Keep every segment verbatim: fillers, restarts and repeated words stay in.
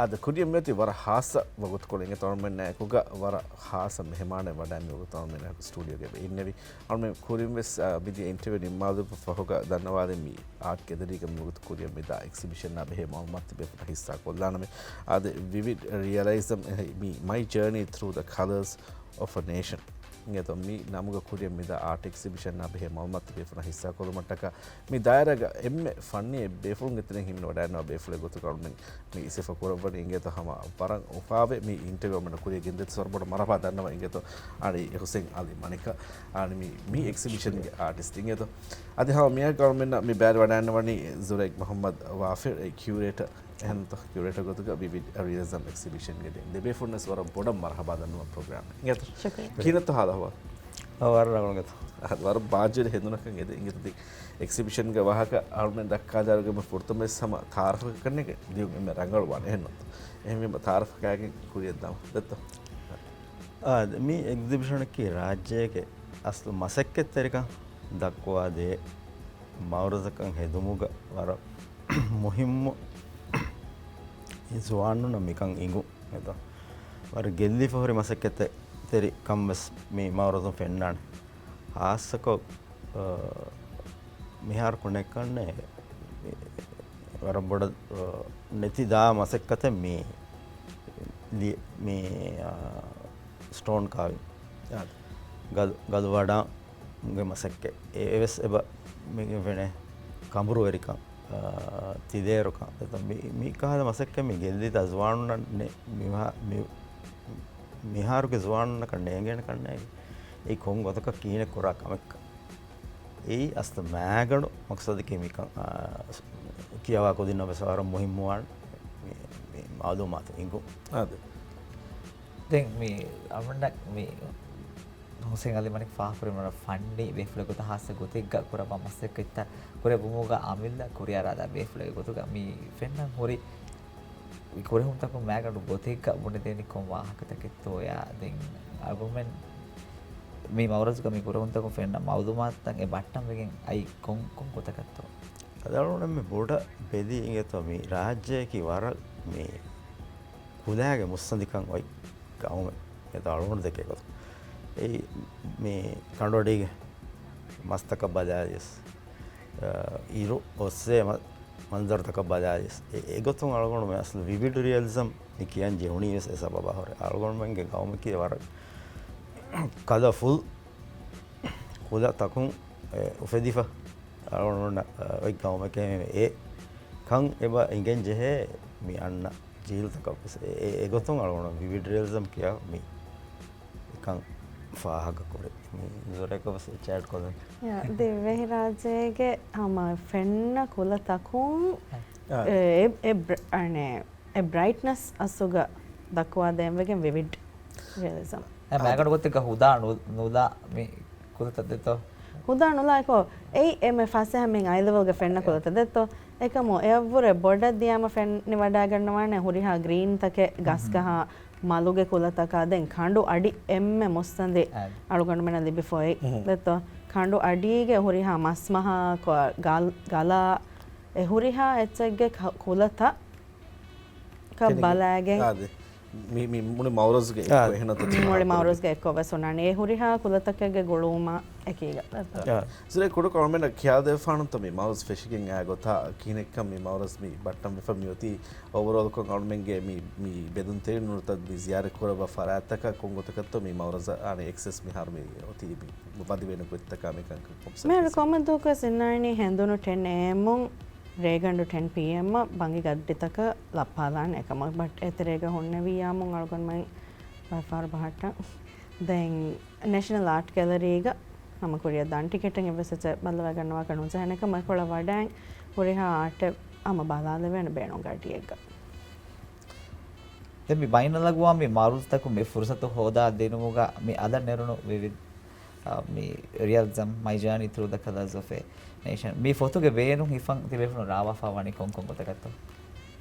އަދި ކުރިއަށް މިއޮތީ ވަރަށް ހާއްސަ ވަގުތުކޮޅެއް. އިނގޭތޯ އަޅުމެންނާ އެކުގަ ވަރަށް ހާއްސަ މެހެމާނެއް ވަޑައިން މިވަގުތު އަޅުމެންނާ ސްޓޫޑިއޯގަ އިންނެވި. އަޅުމެން ކުރިން ވެސް، އާ، މިދިޔަ އިންޓަވިއު ނިންމާލުމަށް ފަހުގަ ދަންނަވާލި މި އާޓް ގެލަރީގަ މިވަގުތު ކުރިއަށް މިދާ އެކްސިބިޝަންއާ ބެހޭ މައުލޫމާތު ތިބޭފުޅުންނާ ހިއްސާ ކޮށްލާނަމޭ. އާދެ، ވިވިޑް ރިއަލައިޒަމް މި My Journey Through the Colours of a Nation. އިނގޭތޯ މި ނަމުގަ ކުރިއަށް މިދާ އާޓް އެކްސިބިޝަންއާ ބެހޭ މައުލޫމާތު ތިބޭފުޅުންނާ ހިއްސާކޮށްލުމަށްޓަކާ މި ދާއިރާގަ އެންމެ ފަންނީ އެއް ބޭފުޅުންގެ ތެރެއިން ހިމެނި ވަޑައިގަންނަވާ ބޭފުޅެއް ގޮތުގަ އަޅުމެން މި ސިފަ ކުރައްވަނީ. އިނގޭތޯ ހަމަ ވަރަށް އުފާވެ މި އިންޓަވިއު އަޅުމެންނަށް ކުރިއަށް ގެންދެއްތޯ ވަރަށް ބޮޑަށް މަރުޙަބާ ދަންނަވަން. އިނގޭތޯ އަޅީ ޙުސެން ޢަލީ މަނިކަށް އަޅީ މި، މި އެކްސިބިޝަންގެ އާޓިސްޓް. އިނގޭތޯ އަދި ހަމަ މިއަށް އަޅުމެންނަށް މި ބައިވެރިވަޑައިގަންނަވަނީ ޒުރޭކް މުޙައްމަދު ވާފިރު، އެ ކިއުރޭޓަ އެހެންތޯ ކިއުރޭޓަ ގޮތުގަ ވިވިޑް ރިއަލައިޒަމް އެކްސިބިޝަންގެ ދެން ދެބޭފުޅުންނަށް ވަރަށް ބޮޑަށް މަރުޙަބާ ދަންނަވަން ޕްރޮގްރާމް. އިނގޭތޯ؟ ޝުކުރިއްޔާ. ކިހިނެއްތޯ ހާލު އަހުވާލު؟ އަ، ވަރަށް ރަނގަޅު އިނގޭތޯ. އަ، ވަރަށް ބާއްޖަވެރި ހެނދުނަކަށް އެދެ އިނގޭތޯ. އެކްސިބިޝަންގެ ވާހަކަ އަޅުމެން ދައްކާލާއިރުގަ ފުރަތަމަ ވެސް ހަމަ ތައާރަފަކަށް ކަންނޭނގެ ދިޔުން އެންމެ ރަނގަޅު ވާނެ އެހެންނުތޯ؟ އެހެންވީމަ ތައާރަފަކާގެން ކުރިއަށް ދާން ދެއްތޯ؟ އާ، މި އެކްސިބިޝަނަކީ ރާއްޖޭގެ އަސްލު މަސައްކަތްތެރިކަން ދައްކުވާދޭ މައުރަޒަކަށް ހެދުމުގަ ވަރަށް މުހިއްމު ޒުވާނުންނަށް މިކަން އިނގުން އެތަ. ވަރަށް ގެއްލިފަ ހުރި މަސައްކަތްތެރި ކަން ވެސް މި މައުރަޒުން ފެންނާނެ. ހާއްސަކޮށް، އަ، މިހާރު ކުނެއްކަންނެ ވަރަށް ބޮޑަށް، އަ، ނެތި ދާ މަސައްކަތެއް މި، ލި-، މި، އަ، ސްޓޯން ކާވިން. އާދެ. ގަލު-، ގަލު ވަޑާން ގެ މަސައްކަތް. އެ-، އެވެސް އެބަ މި ފެނޭ ކަނބުރުވެރިކަން، އާ، ތިލޭރުކަން. އެތަ މި، މި ކަހަލަ މަސައްކަތް މި ގެއްލިތަ ޒުވާނުންނަށް ނެ-، މި މި-، މިހާރުގެ ޒުވާނުންނަކަށް ނޭނގޭނެ ކަންނޭނގެ. އެއީ ކޮން ގޮތަކަށް ކިހިނެއް ކުރާ ކަމެއްކަން. އެއީ އަސްލު މާގަނޑު މަޤްޞަދަކީ މިކަން، އާ، ކިޔަވާ ކުދިންނަށް ވެސް ވަރަށް މުހިއްމުވާން މި، މި މައުލޫމާތު އިނގުން. އާދެ. ދެން މި އަޅުގަނޑަށް މި ހުސެން އަލީ މަނިކް ފާހަގަކުރި ވަރަށް ފަންނީ ބޭފުޅެއް ގޮތަށް ހާއްސަ ގޮތެއްގަ ކުރައްވާ މަސައްކަތްތައް ކުރެއްވުމުގަ އަމިއްލަ ކުރިއަރާދާ ބޭފުޅެއް ގޮތުގަ މި ފެންނަން ހުރި ކުރެހުންތަކުން މާގަނޑު ގޮތެއްގަ ބުނެދޭނީ ކޮން ވާހަކަތަކެއްތޯޔާ؟ ދެން އަޅުގަނޑުމެން މި މައުރަޒުގަ މި ކުރެހުންތަކުން ފެންނަ މައުލޫމާތުތައް އެ ބައްޓަންވެގެން އައީ ކޮން، ކޮން ގޮތަކަށްތޯ؟ އަދި އަޅުގަނޑު މި ބޮޑަށް ބެލީ އިނގޭތޯ މި ރާއްޖެއަކީ ވަރަށް މި ކުލައިގެ މުއްސަނދިކަން އޮތް ގައުމެއް. އެތަ އަޅުގަނޑު ދެކޭ ގޮތުން. އެއީ މި ކަނޑުއަޑީގެ މަސްތަކަށް ބަލާލިޔަސް، އަ، އިރު އޮއްސޭ މަ-، މަންޒަރުތަކަށް ބަލާލިޔަސް. އެ-، އެގޮތުން އަޅުގަނޑުމެން އަސްލު ވިވިޑް ރިއަލިޒަމް މި ކިޔަން ޖެހުނީ ވެސް އެ ސަބަބާ ހުރެ. އަޅުގަނޑުމެންގެ ގައުމަކީ ވަރަށް ކަލަފުލް ކުލަ ތަކުން، އެ، އުފެދިފަ. އަޅުގަނޑުމެންނަށް، އަ، އޮތް ގައުމެކޭ މި އެ ކަން އެބަ އިނގެން ޖެހޭ މި އަންނަ ޖީލުތަކަށް ވެސް އެ، އެ، އެގޮތުން އަޅުގަނޑު ވިވިޑް ރިއަލިޒަމް ކިޔާ މި އެކަން ފާހަގަ ކުރޭ. މި ޒުރޭކަށް ވެސް އެއްޗެއް އެޑް ކޮށްލަން. ޔާ، ދިވެހިރާއްޖޭގެ ހަމަ ފެންނަ ކުލަ ތަކުން އާ. އެ، އެ، އެ ބްރ-، އަނެ، އެ ބްރައިޓްނަސް އަސްލުގަ ދައްކުވާ ދޭންވެގެން ވިވިޑް ރިއަލިޒަމް. އެ މާގަނޑު ގޮތެއްގަ ހުދާ ނު-، ނުލާ މި ކުލަތައް ދެއްތޯ؟ ހުދާ ނުލާ އެކޯ، އެއީ އެމެ ފަސޭހަ މި އައިލެވެލްގެ ފެންނަ އެ. ކުލަތައް ދެއްތޯ؟ އެކަމު އެއަށްވުރެ ބޮޑަށް ދިޔާމަ ފެންނިވަޑައިގަންނަވާނެ ހުރިހާ ގްރީންތަކެއް، ގަސްގަހާ، މަލުގެ ކުލަތަކާ ދެން ކަނޑު އަޑި އެންމެ މުއްސަނދި އަދި. އަޅުގަނޑުމެންނަށް ލިބިފައި މުހު. ދެއްތޯ؟ ކަނޑު އަޑީގެ ހުރިހާ މަސްމަހާ ކޮ-، ގަލް-، ގަލާ އެ ހުރިހާ އެއްޗެއްގެ ކަ-، ކުލަތައް ކަ ކެނިގެން. ބަލައިގެން. އާދެ. މި، މި މުޅި މައުރަޒުގެ އާ. އެއްކޮށް އެހެން އަތޮތި މުޅި ފާހަގަ މައުރަޒުގެ ކުރެވި. އެއްކޮށް ވެސް އޮންނާނެ. އެ ހުރިހާ ކުލަތަކެއްގެ ގުޅުމާ އެކީގަ. އާ. ޒުރޭ ކުޑަކޮށް އަޅުމެންނަށް ކިޔާދެވިފާނުތަ މި މައުރަޒު ފެށިގެން އާ ގޮތާ ކިހިނެއްކަން މި މައުރަޒު މި ބައްޓަން ވެފަ މިއޮތީ އޯވަރޯލްކޮށް އަޅުމެންގެ މި، މި ބެލުންތެރިން ނުވަތަ މި ޒިޔާރަތް ކުރައްވާ ފަރާތްތަކަށް ކޮން ގޮތަކަށްތޯ މި މައުރަޒަށް އާނެ އެކްސެސް މިހާރު މި އޮތީ މި ވަދެވޭނެ ގޮތްތަކާ މިކަންކަން ކޮން މިހާރު ސަރވިސް؟ ކޮންމެ ދުވަހަކުވެސް އިންނާނީ ހެނދުނު ޓެން އޭއެމް އުން ރޭގަނޑު ޓެން ޕީއެމް އަށް ބަނގި ގައްޑިތަކަށް ލައްޕާލާނެ އެކަމަށް، ބަޓް އެތެރޭގަ ހުންނެވިއްޔާމުން އަޅުގަނޑުމެން ބައެއް ފަހަރު ބަހައްޓަން. ދެން ނޭޝަނަލް އާޓް ގެލަރީގަ ހަމަ ކުރިއަށް ދާން ޓިކެޓެއް އެއްވެސް އެއްޗެއް ބައްލަވައިގަންނަވާކަށް ނުޖެހޭނެ ކަމަށް އެކޮޅަށް ވަޑައިން ހުރިހާ އާޓެއް ހަމަ ބަލާލެވޭނެ ބޭނުންގެ އަޑިއެއްގަ. ދެން މި ބައިނަލްއަގުވާމީ މައުރަޒުތަކުން މި ފުރުސަތު ހޯދާ ދިނުމުގަ މި އަލަށް ނެރުނު ވިވި-، އާ، މި ރިއަލިޒަމް، My Journey Through the Colours of a Nation. މި ފޮތުގެ ބޭނުން ހިފަން ތިބޭފުޅުން ރާވާފާ ވަނީ ކޮން ކޮން ގޮތަކަށްތޯ؟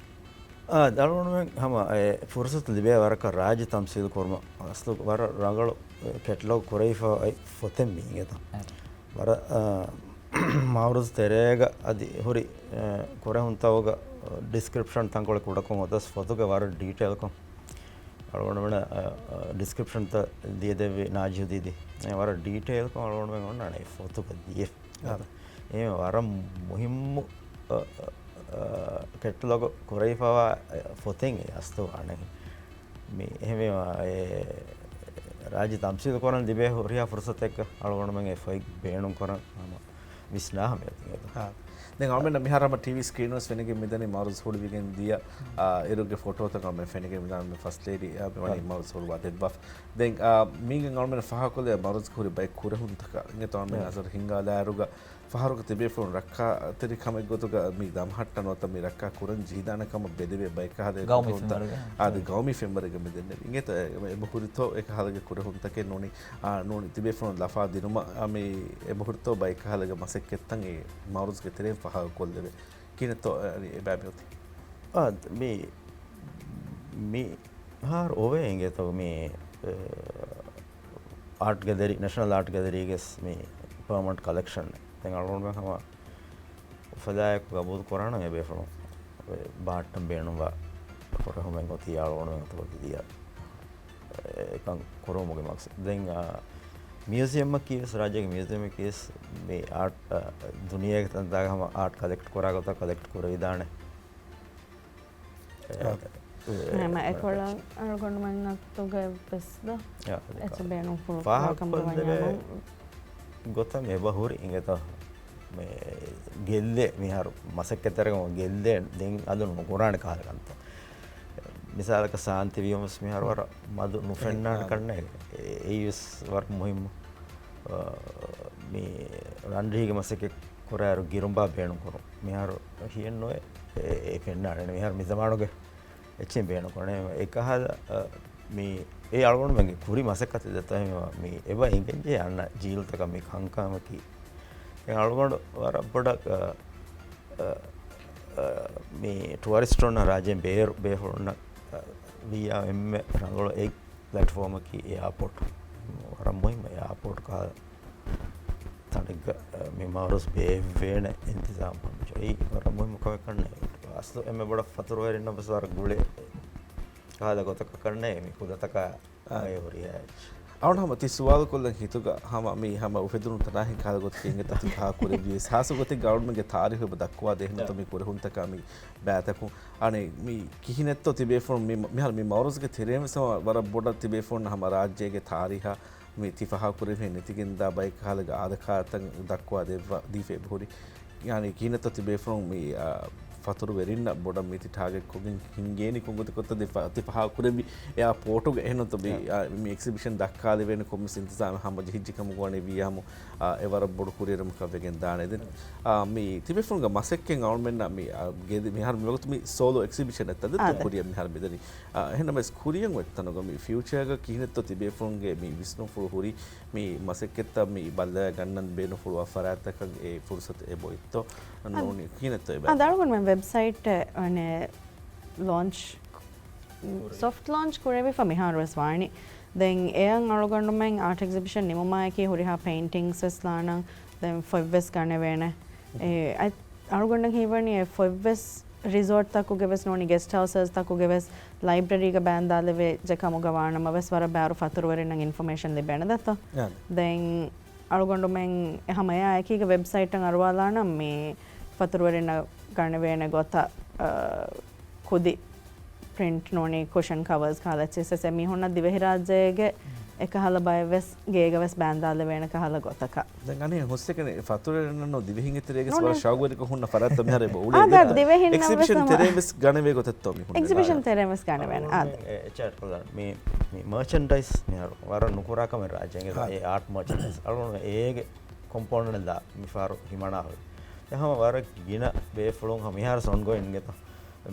އާ، އަޅުގަނޑުމެން ހަމަ އެ ފުރުސަތު ލިބޭ ވަރަކަށް ރާއްޖެ ތަމްސީލު ކުރުމަށް އަސްލު ވަރަށް ރަނގަޅު، އެ، ކެޓްލޮގް ކުރެވިފަ އޮތް ފޮތެއް މީ އިނގޭތަ؟ އާ. ވަރަށް، އާ، މައުރުޒު ތެރޭގަ އަދި ހުރި، އެ، ކުރެހުންތަކުގަ ޑިސްކްރިޕްޝަން ތަންކޮޅެއް ކުޑަކޮށް އޮތަސް ފޮތުގެ ވަރަށް ޑީޓެއިލްކޮށް އަޅުގަނޑުމެން، އަ، އަ، ޑިސްކްރިޕްޝަންތައް ދިޔަދެއްވި ނާޖިހުދީދީ. އެ ވަރަށް ޑީޓެއިލްކޮށް އަޅުގަނޑުމެން އޮންނާނެ އެ ފޮތުގަ ދިޔަ. އާ. އެ ވަރަށް މުހިއްމު، އަ، އަ، އަ، ކެޓަލޮގް ކުރެވިފަވާ ފޮތެއް އެ އަސްލު ވާނެ. މި އެހެންވީމަ، އެ ރާއްޖެ ތަމްސީލު ކުރަން ލިބޭ ހުރިހާ ފުރުސަތެއްގަ އަޅުގަނޑުމެން އެ ފޮތް ބޭނުން ކުރަން ހަމަ ވިސްނާ ހަމަ އޮތީ. އާ. ދެން އަޅުމެންނަށް މިހާރު ހަމަ ޓީވީ ސްކްރީނުން ވެސް ފެނިގެން މިދަނީ މައުރުޒު ހުޅުވިގެން ދިޔަ، އާ، އިރުގެ ފޮޓޯތައް އަޅުމެން ފެނިގެން މިދާނީ މި ފަސްޓް ލޭޑީ، އާ، މިވަނީ މައުރުޒު ހުޅުވާ ދެއްވާފަ. ދެން، އާ، މީގެން އަޅުމެން ފާހަގަކޮށްލޭ މައުރުޒުގެ ހުރި ބައެއް ކުރެހުންތަކަށް. އިނގޭތޯ އަޅުމެން އާ. އަސަރު ހިންގާލާއިރުގަ ފަހަރުގެ ތިބޭފުޅުން ރައްކާތެރި ކަމެއް ގޮތުގަ މި ދަމަހައްޓަން ނުވަތަ މި ރައްކާ ކުރަން ޖެހިދާނެ ކަމަށް ބެލެވޭ ބައެއް ކަހަލަ ގައުމީ ކުރެހުންތައް ފެންވަރުގެ. އާދެ، ގައުމީ ފެންވަރުގެ މި ދެންނެވި. އިނގޭތޯ އެ، އެބަހުރިތޯ އެ ކަހަލަގެ ކުރެހުންތަކެއް ނޫނީ، އާ، ނޫނީ ތިބޭފުޅުން ލަފާ ދިނުމަށް، އާ، މި އެބަހުރިތޯ ބައެއް ކަހަލަގެ މަސައްކަތްތައް އެ މައުރުޒުގެ ތެރެއިން ފާހަގަކޮށްލެވޭ. ކިހިނެއްތޯ އެ، އަނި އެބައިމީ އޮތީ؟ އާ، މި، މި ހާރު އޮވޭ އިނގޭތޯ މި، އެ، އާޓް ގެލަރީ، ނެޝަނަލް އާޓް ގެލަރީގެ މި ޕާމަންޓް ކަލެކްޝަން. ދެން އަޅުގަނޑުމެން ހަމަ އުފަލާއެކު ގަބޫލު ކުރާނަން އެބޭފުޅުން ބަހައްޓަން ބޭނުންވާ ކުރެހުމެއް އޮތީ އަޅުގަނޑުމެން އަތުގަ ދިޔަ، އެކަން ކުރުމުގެ މަގްސަދު. ދެން، އާ، މިއުޒިއަމަކީ ވެސް، ރާއްޖޭގެ މިއުޒިއަމަކީ ވެސް މި އާޓް، އާ، ދުނިޔޭގެ ތަންތާގަ ހަމަ އާޓް ކަލެކްޓް ކުރާ ގޮތަށް ކަލެކްޓް ކުރެވިދާނެ. އެ، އާ. އެ، ހަމަ އެކޮޅަށް އަޅުގަނޑުމެން އަތުގަ ވެސް ދޯ؟ އާ، އެއްޗެއް ބޭނުންފުޅު ފާހަގަކަމުގަ ފާހަގަކޮށްލެވޭ ވަންޏާމު. ގޮތަށް އެބަ ހުރި އިނގޭތޯ. މި ގެއްލޭ މިހާރު މަސައްކަތްތެރޭގަ ގެއްލޭ ދެން އަލުން ނުކުރާނެ ކަހަލަ ކަންތައް. މިސާލަކަށް ސާންތި ވިޔަމަސް މިހާރު ވަރަށް މަދު ނުފެންނާނެ އެ، ކަންނޭނގެ. އެ، އެއީވެސް ވަރަށް މުހިއްމު. އާ، މި ރަންރީގެ މަސައްކަތް ކުރާއިރު ގިރުނބާ ބޭނުން ކުރުން. މިހާރު ހިޔެއްނުވޭ އެ، އެ ފެންނާނެ. މިހާރު މި ޒަމާނުގެ އެއްޗެއް ބޭނުން ކުރަނީ. އެކަހަލަ، އަ، މި އެ އަޅުގަނޑުމެންގެ ކުރި މަސައްކަތެއް ދެތޯ މި އެބަ އިނގެންޖެހޭ އަންނަ ޖީލުތަކަށް މި ކަންކަމަކީ. އެ އަޅުގަނޑު ވަރަށް ބޮޑަށް، އަ، އަ، އަ، މި ޓުއަރިސްޓުންނަށް ރާއްޖޭން ބޭރު ބޭފުޅުންނަށް، އަ، ވިއްޔާ އެންމެ ރަނގަޅު އެއް ޕްލެޓްފޯމަކީ އެއާޕޯޓް. ވަރަށް މުހިއްމު އެއާޕޯޓް ކަހަލަ ތަނެއްގަ، އަ، މި މައުރުޒު ބޭއްވޭނެ އިންތިޒާމް ކޮށް. އެއީ ވަރަށް މުހިއްމު ކަމެއް ކަންނޭ. އަސްލު އެންމެ ބޮޑަށް ފަތުރުވެރިންނަށް ވެސް ވަރަށް ގުޅޭ ކަހަލަ ގޮތަކަށް ކަންނޭ މި ކުލަތަކާ އާ. އެ ހުރިހާ އެއްޗެއް. އަޅުގަނޑު ހަމަ ތި ސުވާލު ކޮށްލަން ހިތުގަ ހަމަ މި ހަމަ އުފެދުނު ތަނާހެން ކަހަލަ ގޮތަކީ އިނގޭތޯ ތި ފާހަގަ ކުރެއްވިޔޭ. ހާއްސަ ގޮތެއްގަ އަޅުގަނޑުމެންގެ ތާރީހު އެބަ ދައްކުވާ ދޭ އެހެންނުތަ މި ކުރެހުންތަކާ މި ބައިތަކުން. އަނެއް މި ކިހިނެއްތޯ ތިބޭފުޅުން މި، މިހާރު މި މައުރުޒުގެ ތެރޭން ވެސް ހަމަ ވަރަށް ބޮޑަށް ތިބޭފުޅުން ހަމަ ރާއްޖޭގެ ތާރީހާ މި ތި ފާހަގަ ކުރެވިހެން ނެތިގެންދާ ބައެއް ކަހަލަގެ އާދަކާރަތައް ދައްކުވާ ދެއްވާ، ދީފަ އެބަހުރި. ޔާނީ ކިހިނެއްތޯ ތިބޭފުޅުން މި، އާ، ފަތުރުވެރިންނަށް ބޮޑަށް މި ތި ޓާގެޓް ކޮށްގެން ހިންގޭނީ ކޮން ގޮތަކަށްތޯ ދެ ފަ-، ތި ފާހަގަ ކުރެއްވި އެއާޕޯޓުގަ އެހެންނުތަ މި، އާ، މި އެކްސިބިޝަން ދައްކާލެވޭނެ ކޮންމެސް އިންތިޒާމެއް ހަމަ ޖެހިއްޖެ ކަމުގަ ވަނީ ވިއްޔާމު، އާ، އެ ވަރަށް ބޮޑު ކުރިއެރުމަކަށް ވެގެން ދާނެ. ދެން، އާ، މި ތިބޭފުޅުންގެ މަސައްކަތް އަޅުމެންނަށް މި، އާ، ގެދި-، މިހާރު މިވަގުތު މި ސޯލޯ އެކްސިބިޝަން އެއް ތަދުތު އާދެ. ކުރިއަށް މިހާރު މިދަނީ. އާ، އެހެންނަމަވެސް ކުރިއަށް އޮތްތަނުގަ މި ފިއުޗާގަ ކިހިނެއްތޯ ތިބޭފުޅުންގެ މި ވިސްނުންފުޅު ހުރީ މި މަސައްކަތްތައް މި ބައްލަވައިގަންނަން ބޭނުންފުޅުވާ ފަރާތްތަކަށް އެ ފުރުސަތު އެބައޮތްތޯ؟ އަދ-، ނޫނީ ކިހިނެއްތޯ އެބަ؟ އަދަ އަޅުގަނޑުމެން ވެބްސައިޓް އަނެއް ލޯންޗް، ސޮފްޓް ލޯންޗް ކުރެވިފަ މިހާރު ވެސް ވާނީ. ދެން އެއަށް އަޅުގަނޑުމެން އާޓް އެގްޒިބިޝަން ނިމުމާއެކީ ހުރިހާ ޕެއިންޓިންގސް ވެސް ލާނަން، ދެން ފޮތް ވެސް ގަނެވޭނެ. އެ، އަތް-، އަޅުގަނޑަށް ހީވަނީ އެ ފޮތް ވެސް ރިސޯޓްތަކުގެ ވެސް ނޫނީ ގެސްޓް ހައުސަސް ތަކުގެ ވެސް ލައިބްރަރީގަ ބާންދާލެވޭ ޖެ ކަމުގަ ވާނަމަ ވެސް ވަރަށް ބާރު ފަތުރުވެރިންނަށް އިންފޮމޭޝަން ލިބޭނެ ދަތޯ؟ އާދެ. ދެން އަޅުގަނޑުމެން ހަމަ އެއާ އެކީގަ ވެބްސައިޓަށް އަރުވާލާނަން މި ފަތުރުވެރިންނަށް ގަނެވޭނެ ގޮތަށް، އަ، ކުދި ޕްރިންޓް ނޫނީ ކުޝަން ކަވަރސް ކަހަލަ އެއްޗެއްސެސް އެ މީހުންނަށް ދިވެހިރާއްޖޭގެ އެކަހަލަ ބައެއް ވެސް ގޭގަ ވެސް ބާންދާލެވޭނެ ކަހަލަ ގޮތަކަށް. ދެން އަނެއް ހުސްއެކަނި ފަތުރުވެރިންނަށް ދިވެހިންގެ ތެރޭގެ ނޫނޭ. ވަރަށް ޝައުގުވެރިކޮށް ހުންނަ ފަރާތްތައް މިހާރު އެބަ އުޅޭ އާދެ، ދެން ދިވެހިންނަށް އެކްސިބިޝަން ވެސް ތެރޭ ވެސް ގަނެވޭ ގޮތެއްތޯ މި ހުންނަ އެކްސިބިޝަން ތެރޭ ވެސް ގަނެވޭނެ. އާދެ. އެ، އެ، އެޗް އާރް ކޮލާ މި، މި މާޗަންޑައިސް މިހާރު ވަރަށް ނުކުރާ ކަމެއް ރާއްޖޭގެ އާދެ. އެ އާޓް މާޗަންޑައިސް އަޅުގަނޑު އޭގެ ކޮމްޕޯނެންޓް ދާ މިފަހަރު ހިމަނާ ހުރި. އެ ހަމަ ވަރަށް ގިނަ ބޭފުޅުން ހަމަ މިހާރު ސޮންގޮ އިނގޭތޯ.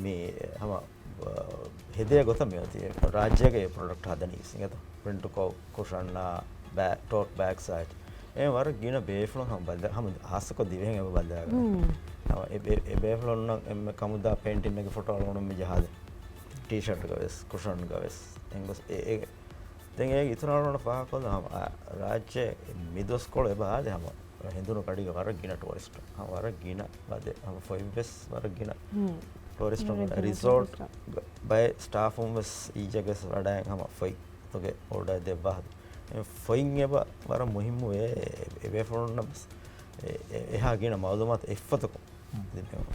މި ހަމަ، އަ، ހެދޭ ގޮތަށް މި އޮތީ ރާއްޖޭގަ އެ ޕްރޮޑަކްޓް ހަދަނީ ސިނގޭތޯ. ޕްރިންޓު ކޮ-، ކުޝަންނާ، ބޭ-، ޓޯޓް ބޭގްސް އާއި. އެ ވަރަށް ގިނަ ބޭފުޅުން ހަމަ ބައްލަ-، ހަމަ ހާއްސަކޮށް ދިވެހިން އެބަ ބައްލަވާ. ހަމަ އެ ބޭ-، އެ ބޭފުޅުންނަށް އެންމެ ކަމުދާ ޕެއިންޓިންގެ ފޮޓޯ އަޅުގަނޑު މި ޖަހާލެ. ޓީޝަޓްގަ ވެސް، ކުޝަންގަ ވެސް. އެނގޮސް އެ، އެ، ދެން އޭގެ އިތުރަށް އަޅުގަނޑު ފާހަގަކޮށްލަން ހަމަ، އާ، ރާއްޖެ މި ދުވަސްކޮޅު އެބަ އާދެ ހަމަ ހެނދުނު ގަޑީގަ ވަރަށް ގިނަ ޓޫރިސްޓު، ހަ، ވަރަށް ގިނަ ބަދެ، ހަމަ ފޮތްވެސް ވަރަށް ގިނަ ޓޫރިސްޓު، ރިސޯޓް ބައެއް ސްޓާފުން ވެސް އީ ޖަގަސް ވަޑައި ހަމަ ފޮތް ތުގެ އޯޑަރ ދެއްވާ ހަދު. ފޮތް އެބަ ވަރަށް މުހިއްމު ވޭ، އެ ބޭފުޅުންނަށް ވެސް އެ، އެ، އެހާ ގިނަ މައުލޫމާތު އެއްފަތަކުން.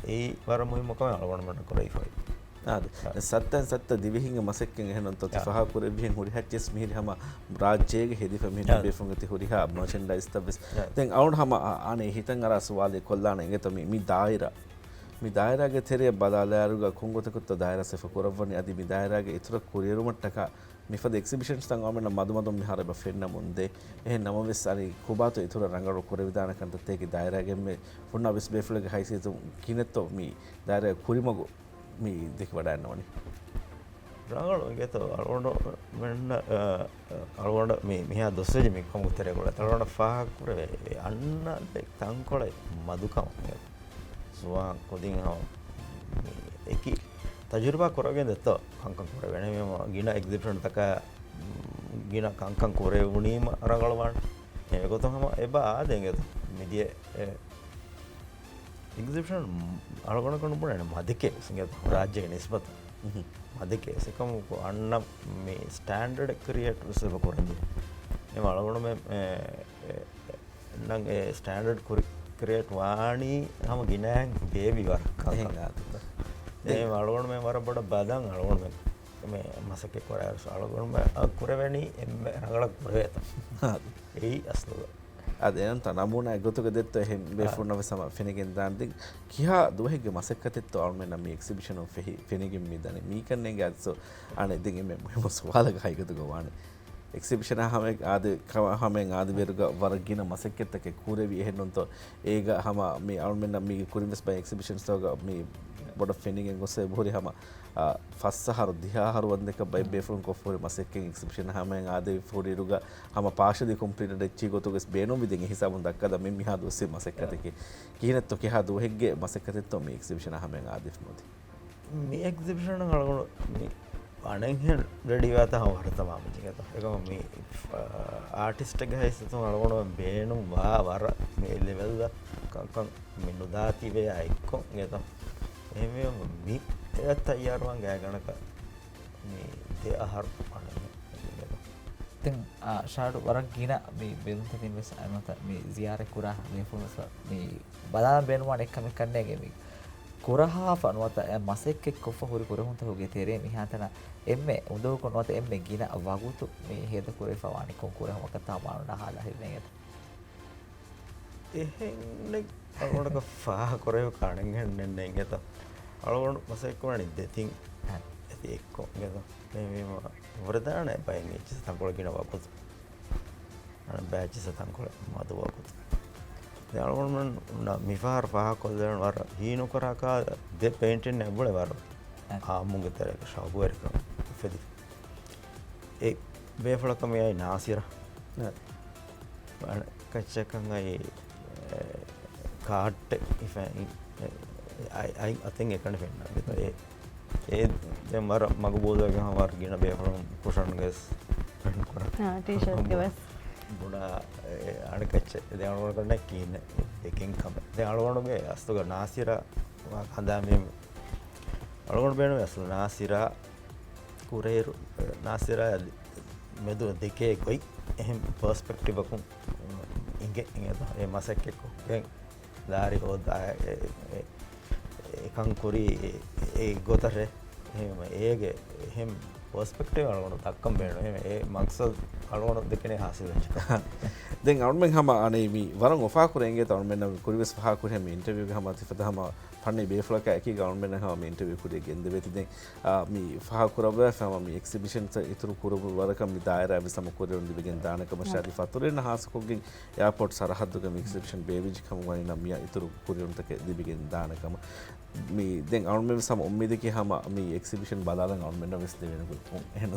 އެއީ ވަރަށް މުހިއްމު ކަމެއް އަޅުގަނޑުމެންނަށް ކުރެވިފައި. އާދެ. އާ. ސައްތައިން ސައްތަ ދިވެހިންގެ މަސައްކަތް އެހެންނުންތޯ ތި އާ. ފާހަގަކުރެއްވިހެން ހުރިހާ އެއްޗެސް މިހިރި ހަމަ ރާއްޖޭގެ ހެދިފަ މިހިރި އާ. ބޭފުންގެ ތި ހުރިހާ މާޗެންޑައިޒްތައް ވެސް. އާ. ދެން އަޅުގަނޑު ހަމަ އާ، އާނެ ހިތަށް އަރާ ސުވާލެއް ކޮށްލާނެ އިނގޭތޯ މި، މި ދާއިރާ. މި ދާއިރާގެ ތެރެއަށް ބަލާލާއިރުގަ ކޮންގޮތަކުތޯ ދާއިރާ ސިފަ ކުރައްވަނީ އަދި މި ދާއިރާގެ އިތުރަށް ކުރިއެރުމަށްޓަކާ މިފަދަ އެކްސިބިޝަންސްތައް އަޅުގަނޑުމެންނަށް މަދުމަދުން މިހާރު އެބަ ފެންނަމުންދޭ. އެހެން ނަމަވެސް، އަނެއް ކޮބާތޯ އިތުރަށް ރަނގަޅު ކުރެވިދާނެ ކަންތައްތަކެއް ދާއިރާގެ އެންމެ ހުންނަ ވެސް ބޭފުޅެއްގެ ހައިސިއްޔަތުން ކިހިނެއްތޯ މި ދާއިރާގެ ކުރިމަގު މި ދެކިވަޑައިގަންނަވަނީ. ރަނގަޅު އިނގޭތޯ އަޅުގަނޑުމެންނަށް، އަ، އަ، އަޅުގަނޑަށް މި، މިހާ ދުވަސްވެއްޖެ މި ކަމުގެ ތެރޭގަ އަޅުގަނޑަށް ފާހަގަކުރެވޭ އަންނަ ތަންކޮޅެއް މަދުކަމަށް. ޒުވާން ކުދިން ހަމަ އެކި ތަޖުރިބާ ކުރެވިގެން ދެއްތޯ ކަންކަން ކުރެވޭނެ. މި ގިނަ އެގްޒިބިޝަންތަކާ ގިނަ ކަންކަން ކުރެވުނީމަ ރަނގަޅުވާނެ. އެގޮތުން ހަމަ އެބަ އާދެ އިނގޭތޯ މިދިޔަ އެ އެގްޒިބިޝަން އަޅުގަނޑަކަށް ނުބުނޭނެ މަދެކޭ ވެސް އިނގޭތޯ ރާއްޖޭގެ ނިސްބަތަށް. މަދެކޭ ވެސް އެކަމަކު އަންނަ މި ސްޓޭންޑަޑް ކްރިއޭޓް ވެސް އެބަ ކުރަންޖެހޭ. އެމަ އަޅުގަނޑުމެން އެ، އެ، ނަން އެ ސްޓޭންޑަޑް ކުރި-، ކްރިއޭޓް ވާނީ ހަމަ ގިނައިން ބޭއްވި ވަރަށް ކަންކަން. އެހެން އާދެ. އެ އަޅުގަނޑުމެން ވަރަށް ބޮޑަށް ބަލަން އަޅުގަނޑުމެން މެ މަސައްކަތް ކުރާއިރު އަޅުގަނޑުމެން ކުރެވެނީ އެންމެ ރަނގަޅަށް ކުރެވޭތަ. އާދެ. އެއީ އަސްލު. އާދެ، އެންތަ ނަމޫނާ ގޮތުގަ ދެއްތޯ އެހެން އާ. ބޭފުޅުންނަށް ވެސް ހަމަ ފެނިގެން ދާން. ދެން ކިހާ ދުވަހެއްގެ މަސައްކަތެއްތޯ އަޅުމެންނަށް މި އެގްޒިބިޝަނުން ފެހި-، ފެނިގެން މި ދަނީ؟ މީކަންނޭނގެ އަދިސޯ އަނެއް ދެން އެންމެ މުހިއްމު ސުވާލަކަށް ހަގީގަތުގަ ވާނެ. އެގްޒިބިޝަނާ ހަމައިން އާދެ، ކަ-، ހަމައިން އާދެވޭއިރުގަ ވަރަށް ގިނަ މަސައްކަތްތަކެއް ކުރެވި އެހެންނުންތޯ؟ އޭގަ ހަމަ މި އަޅުމެންނަށް މީގެ ކުރިން ވެސް ބައެއް އެގްޒިބިޝަންސްތަކުގަ މި ބޮޑަށް ފެނިގެން ގޮސް އެބަހުރި ހަމަ، އާ، ފަސް އަހަރު ދިހަ އަހަރު ވަންދެކަށް ބައެއް ބޭފުޅުން ކޮށްފަހުރި މަސައްކަތް އެގްޒިބިޝަނާ ހަމައިން އާދެވި ފަހުރިއިރުގަ ހަމަ ޕާޝަލީ ކޮމްޕްލީޓެޑް އެއްޗެއް ގޮތުގަ ވެސް ބޭނުންވި. ދެން އެ ހިސާބުން ދައްކާލަން މި މިހާ ދުވަސްވީ މަސައްކަތަކީ. ކިހިނެއްތޯ ކިހާ ދުވަހެއްގެ މަސައްކަތެއްތޯ މި އެގްޒިބިޝަނާ ހަމައިން އާދެވި ނުވަތީ؟ މި އެގްޒިބިޝަނަށް އަޅުގަނޑު މި އަނެއްހެން ރެޑީވާތާ ހަމަ ވަރަށް ތަމާމު ޖެހޭތޯ. އެކަމަ މި، އާ، އާޓިސްޓެއްގެ ހައިސިއްޔަތުން އަޅުގަނޑު ބޭނުން ވާ ވަރަށް މި ލެވެލްގަ ކަންކަން މި ނުދާތީވެޔާ އެއްކޮށް އިނގޭތޯ. އެހެންވީމަ މި އެ ތައްޔާރުވާން ގާތްގަނޑަކަށް މި ދެ އަހަރު އަނެއްހެން އިނގޭތޯ. ދެން، އާ، ޝާޑު ވަރަށް ގިނަ މި ބެލުންތަކެއް ވެސް އަންނަތަ މި ޒިޔާރަތް ކުރާ ބޭފުޅުން ވެސް މި ބަލާލަން ބޭނުންވާނެ އެއްކަމެއް ކަންނޭނގެ މި ކުރަހާފަ ނުވަތަ އެ މަސައްކަތް ކޮށްފަ ހުރި ކުރެހުންތަކުގެ ތެރޭ މިހާތަނަށް އެންމެ އުނދަގޫކޮށް ނުވަތަ އެންމެ ގިނަ ވަގުތު މި ހޭދަ ކުރެވިފަ ވާނީ ކޮން ކުރެހުމަކަށް ތާ މާނުންނާ ހާލަށް ހިމެނޭތަ؟ އެހެންނެއް އަޅުގަނޑަކަށް ފާހަގަ ކުރެވި ކާނެއްހެންނެއް ނެތް އިނގޭތަ؟ އަޅުގަނޑު މަސައްކަތް ކުރާނީ ދެތިން އަ. އެތި އެއްކޮށް އިނގޭތަ؟ މި، މި މަ-، ވަރަދާނެ ބައެއް އެއްޗިސް ތަންކޮޅެއް ގިނަ ވަގުތު. އަނެއް ބައެއް އެއްޗިސް ތަންކޮޅެއް މަދު ވަގުތު. ދެން އަޅުގަނޑުމެން މިފަހަރު ފާހަގަކޮށްލެވެން ވަރަށް ހީނުކުރާކާ ދެ ޕެއިންޓިން އެބުޅެ ވަރަށް އަ. އާއްމުންގެ ތެރޭގަ ޝައުގުވެރިކަން އުފެދިފަ. އެ ބޭފުޅަކަށް މިއައީ ނާސިރާ. އަ. އަނެއް ކައްޗަކަށް އައި، އެ، ކާއްޓެއް ހިފައި، އެ، އައި، އަތެއް އެކަނި ފެންނަ. އެ، އެ ދެން ވަރަށް މަގުބޫލުވެގެން ހަމަ ވަރަށް ގިނަ ބޭފުޅުން ކުޝަންގެ ވެސް ފެން ކުރާ. އާ، ޓީޝާޓްގެ ވެސް. ބުނާ، އެ، އަނެއް ކައްޗެއް. ދެން އަޅުގަނޑު ކަންނޭ ކިހިނެއް އެކިން ކަމެއް. ދެން އަޅުގަނޑުގެ އަސްލުގަ ނާސިރާ ހަނދާންވީމަ. އަޅުގަނޑު ބޭނުން އަސްލު ނާސިރާ ކުރޭއިރު، ނާސިރާ މެދު ދެކޭ ގޮތް އެހެން ޕާސްޕެކްޓިވަކުން އިނގޭ، އިނގޭތަ؟ އެ މަސައްކަތް ކޮށްގެން ލާރި ހޯދާ، އެ، އެ، އެ، އެކަން ކުރީ އެ، އެ ގޮތަށޭ. އެހެން އޭގެ އެހެން ޕާސްޕެކްޓިވް އަޅުގަނޑު ދައްކަން ބޭނުން. އެހެން އެ މަގްސަދު އަޅުގަނޑު ދެކެނީ ހާސިލް ވެއްޖެ. ދެން އަޅުމެން ހަމަ އަނެއް މި ވަރަށް އުފާ ކުރޭ އިނގޭތަ؟ އަޅުމެންނަށް ކުރިވެސް ފާހަގަ ކުރިހެން މި އިންޓަވިއުގެ ހަމަ ތިފަދަ ހަމަ ފަންނީ ބޭފުޅަކާ އެކީގަ އަޅުމެންނަށް ހަމަ މި އިންޓަވިއު ކުރިޔަށް ގެންދެވޭތީ. ދެން، އާ، މި ފާހަގަކުރައްވާފަ ހަމަ މި އެގްޒިބިޝަންސް އިތުރު ކުރުމުގެ ވަރަކަށް މި ދާއިރާ ވެސް ހަމަ ކުރިއަރަން ލިބިގެން ދާނެ ކަމަށާ އަދި ފަތުރުވެރިންނަށް ހާއްސަކޮށްގެން އެއާޕޯޓް ސަރަހައްދުގަ މި އެގްޒިބިޝަން ބޭއްވިއްޖެ ކަމަށް ވަނީ ނަމަ މިއަށް އިތުރު ކުރިއެރުންތަކެއް ލިބިގެން ދާނެ ކަމަށް. މި ދެން އަޅުމެން ވެސް ހަމަ އުއްމީދަކީ ހަމަ މި އެކްސިބިޝަން ބަލާލަން އަޅުމެންނަށް ވެސް ދެވޭނެ ގޮތް. އެހެން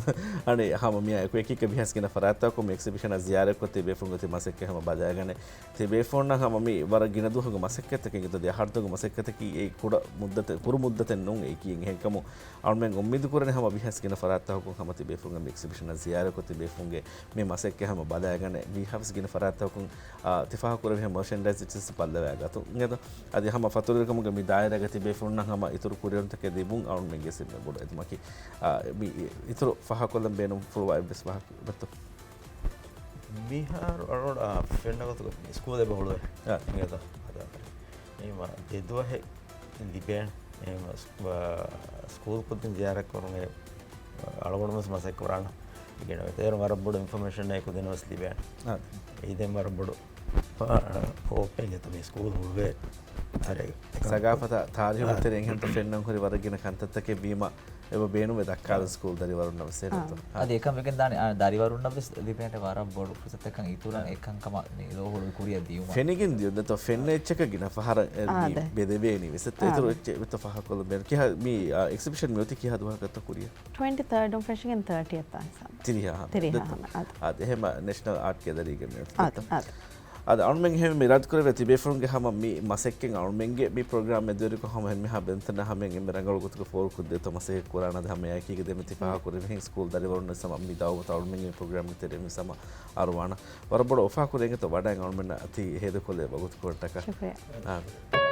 އަނެއް ހަމަ މި އެކު އެކީގަ މިހާސް ގިނަ ފަރާތްތަކުން މި އެކްސިބިޝަނަށް ޒިޔާރަތްކޮށް ތިބޭފުޅުންގެ ތި މަސައްކަތް ހަމަ ބަލާގަނެ. ތިބޭފުޅުންނަށް ހަމަ މި ވަރަށް ގިނަ ދުވަހުގެ މަސައްކަތަކެއް އިނގޭތޯ، ދެ އަހަރުތަކުގެ މަސައްކަތަކީ އެ ކުޑަ މުއްދަތެއް، ކުރު މުއްދަތެއް ނޫން އެކީ. އެހެންކަމުން އަޅުމެން އުއްމީދު ކުރަނީ ހަމަ މިހާސް ގިނަ ފަރާތްތަކުން ހަމަ ތިބޭފުޅުންގެ މި އެކްސިބިޝަނަށް ޒިޔާރަތްކޮށް ތިބޭފުޅުންގެ މި މަސައްކަތް ހަމަ ބަލާގަނެ. މިހާސް ގިނަ ފަރާތްތަކުން އާ، ތި ފާހަގަކުރެވިހެން މަރޗެންޑައިޒް އެއްޗެއް ބައްލަވާގަތު. އިނގޭތޯ؟ އަދި ހަމަ ފަތުރުވެރިކަމުގެ މި ދާއިރާގަ ތިބޭފުޅުންނަށް ހަމަ އިތުރު ކުރިއެރުންތަކެއް ލިބުން އަޅުމެންގެ ޒިންމާ ބޮޑު އެދުމަކީ، އާ، މި އިތުރު ފާހަގަކޮށްލަން ބޭނުން ފުޅުވާ އެއްވެސް ވާހަކަ ވެއްތޯ؟ މިހާރު އަޅުގަނޑު، އާ، ފެންނަ ގޮތުގަ ސްކޫލް އެބަ ހުޅުވޭ. އާ. އިނގޭތޯ؟ އަދަ އެހީމަ ދެ ދުވަހެއް ލިބޭނެ. އެހީމަ ސް-، އާ، ސްކޫލް ކުދިން ޒިޔާރަތް ކުރުން އެ އަޅުގަނޑު ވެސް މަސައްކަތް ކުރާނަ. އިގެން އޭރު ވަރަށް ބޮޑު އިންފޮމޭޝަން އެކު ދެން ވެސް ލިބޭނެ. އާ. އެއީ ދެން ވަރަށް ބޮޑު ހޯޕެއް އިނގޭތޯ މި ސްކޫލް ހުޅުވޭ. އަރެ، ސަގާފަތާ ތާރީހުގެ ތެރެއިން ހަންތަ ފެންނަން ހުރި ވަރަށް ގިނަ ކަންތައްތަކެއް ވީމަ، އެބަ ބޭނުމެއް ދައްކާލަން ސްކޫލް ދަރިވަރުންނަށް ވެސް އެހެންތޯ؟ އާ. އަދި އެކަން ވެގެން ދާނެ، އާ، ދަރިވަރުންނަށް ވެސް ލިބޭނެ ވަރަށް ބޮޑު ފުރުސަތެއްކަން އިތުރަށް އާ. އެކަން ކަމަށް މި ލޯ ހުޅުވި ކުރިއަށް ދިޔުމަށް. ފެނިގެން ދިޔުން ދެތޯ، ފެންނަ އެއްޗަކަށް ގިނަ ފަހަރަށް އެ މި އާ، ދެ. ބެދެވޭނީ ވެސް. އާ، އިތުރު ދެ. އެއްޗެއް ވެތޯ ފާހަގަކޮށްލަން ބޭނުން. ކިހާ މި، އާ، އެކްސިބިޝަން މިއޮތީ ކިހާ ދުވަހަކަށްތޯ ކުރިއަށް؟ ޓްވެންޓީ ތާޑުން ފެށިގެން ތާޓީއަށް ތާ ހިސާބަށް. ތިރީހާ ހަމަ. ތިރީހާ ދެތޯ؟ ހަމަ، އާ. އާ، އެހެމަ ނޭޝަނަލް އާޓް ގެލަރީގެ މި އޮތީ އާ، ދެތޯ؟ އާ. އަދި އަޅުމެން އެހެން މި ރަދް ކުރެވޭ ތިބޭފުޅުންގެ ހަމަ މި މަސައްކަތް އަޅުމެންގެ މި ޕްރޮގްރާމް މެދުވެރިކޮށް ހަމަ އެންމެހާ ބެންތަން ހަމަ އެންމެ ރަނގަޅު ގޮތުގަ ފޯރުކޮށްދޭތޯ މަސައްކަތް ކުރާނަ. އަދި ހަމަ އެކީގަ ދެމެ ތި ފާހަގަކުރެވިހެން ސްކޫލް ދަރިވަރުން ވެސް ހަމަ މި ދައުވަތު އަޅުމެންގެ މި ޕްރޮގްރާމްގެ ތެރެއިން ވެސް ހަމަ އަރުވާނަ. ވަރަށް ބޮޑަށް އުފާކުރޭ އިނގޭތޯ ވަޑައިގެން އަޅުމެންނަށް ތި ހޭދަކޮށްލެވޭ ވަގުތުކޮޅަށްޓަކާ. ޝުކުރިއްޔާ. އާ.